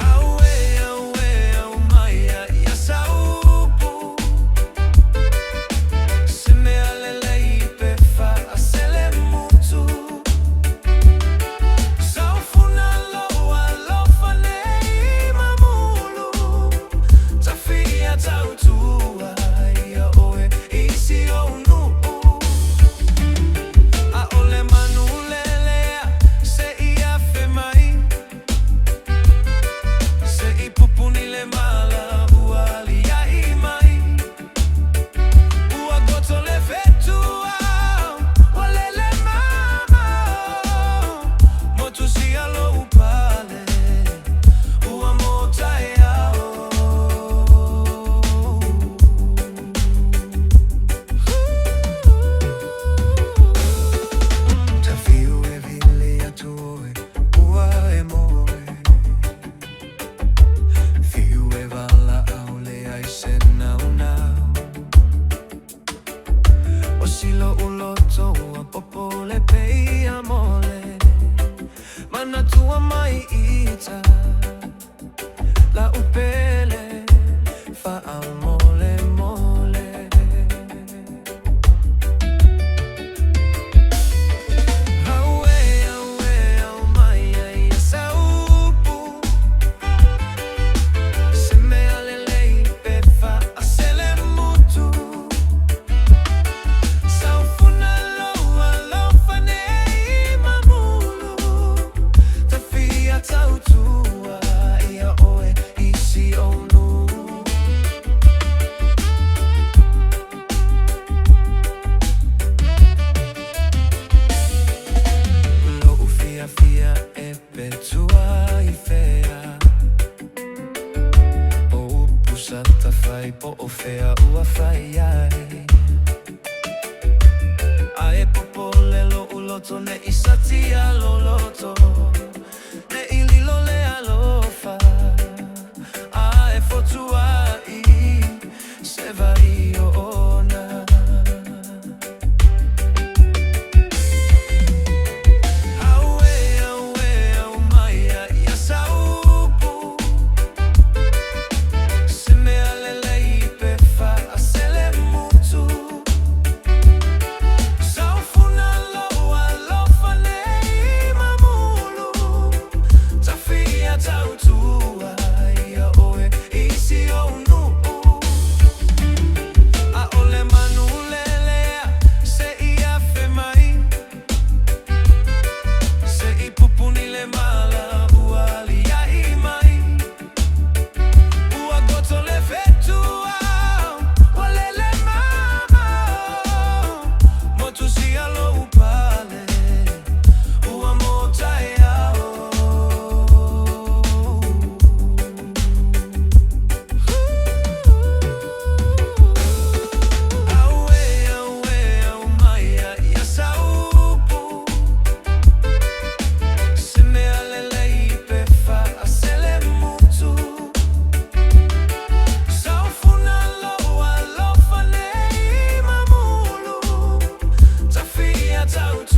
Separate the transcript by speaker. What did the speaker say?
Speaker 1: Auē, auē, aumai ia sau upu. Se mea lelei pe faaselemutu. Saufuna lou alofa nei mamulu. Ta fia tautua ia oe i si ou nuu. ʻAʻole manu lelea se i afe mai. Se i pupuni le mala ua aliaʻi mai. Ua goto le fetu ua lele mamao. Motusia lou pale ua motaeao. Ta fiu e vili atu oe ua e moe. Fiu e valaau leai se naunau. O si lo'u loto ua popole pei a mole. Manatua mai ita la'u pele faamolemole. Auē, auē, aumai ia sau upu. Se mea lelei pe faaselemutu. Saufuna lou alofa nei mamulu. Ta fia tautua ia oe i si ou nuu. Lo'u fiafia e pe tua i fea. O upu sa tafai po o fea ua fai ai. Ae popole lo'u loto nei satia loloto. Nei lilo le alofa ae fotua'i se vai o ona. Auē, auē, aumai ia sau upu. Se mea lelei pe faaselemutu. Saufuna lou alofa nei mamulu. Ta fia tautua ia oe i si ou nuu. ʻAʻole manu lelea se i afe mai. Se i pupuni le mala ua aliaʻi mai. Ua goto le fetu ua lele mamao. Motusia lou pale ua motaeao. Auē, auē, aumai ia sau upu. Se mea lelei pe faaselemutu. Saufuna lou alofa nei mamulu. Ta fia tautua.